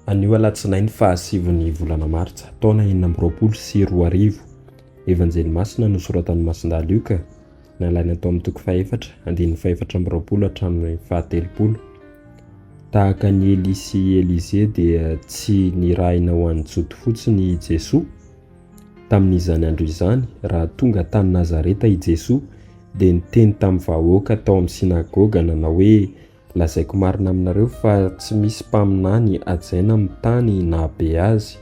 Anio alatsinainy fahasivin'ny volana martsa, taona 2026. Evanjely Masina nosoratan'i Masindahy Lioka, nalaina tao amin'ny toko fahefatra, andininy fahefatra amby roapolo hatramin'ny fahatelopolo. Tahaka an'i Elia sy i Elize dia tsy nirahina ho an'ny Jody fotsiny i Jesoa. Tamin'izany andro izany, raha tonga tany Nazareta i Jesoa, dia niteny tamin'ny vahoaka tao amin'ny synagoga nanao hoe, Lazaiko marina aminareo fa tsy misy mpaminany hajaina amin'ny tany nahabe azy.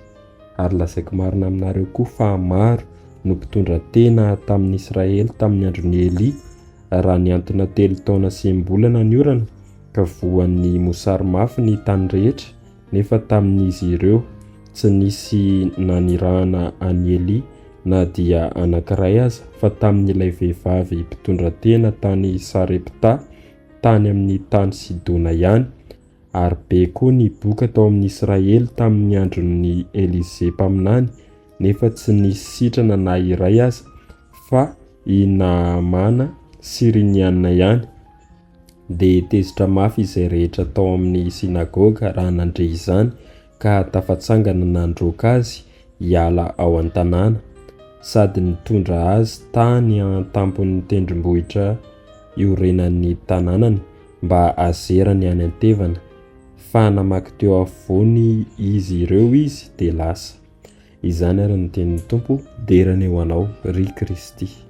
Ary lazaiko marina aminareo koa fa maro no mpitondra tena tamin'ny Israely tamin'ny andron'i Elia, raha nihantona telo taona sy enim-bolana ny orana, ka voan'ny mosary mafy ny tany rehetra, nefa tamin'izy ireo tsy nisy nanirahana an'i Elia na dia anankiray aza, fa tamin'ilay vehivavy mpitondra tena tany Sarepta tany amin'ny tany Sidona ihany, ary be koa ny boka tao amin'ny Israely tamin'ny andron'i Elize mpaminany, nefa tsy nisy sitrana na iray aza, fa i Naamana Syriniana ihany. Dia tezitra mafy izay rehetra tao amin'ny synagoga raha nandre izany, ka tafatsangana nandroaka azy hiala ao an-tanàna, sady nitondra azy tany an-tampon'ny tendrombohitra iorenan'ny tanànany mba hazerany any an-tevana, fa namaky teo afovoany izy ireo izy dia lasa. Izany ary ny tenin'ny Tompo, dera anie ho anao, ry Kristy.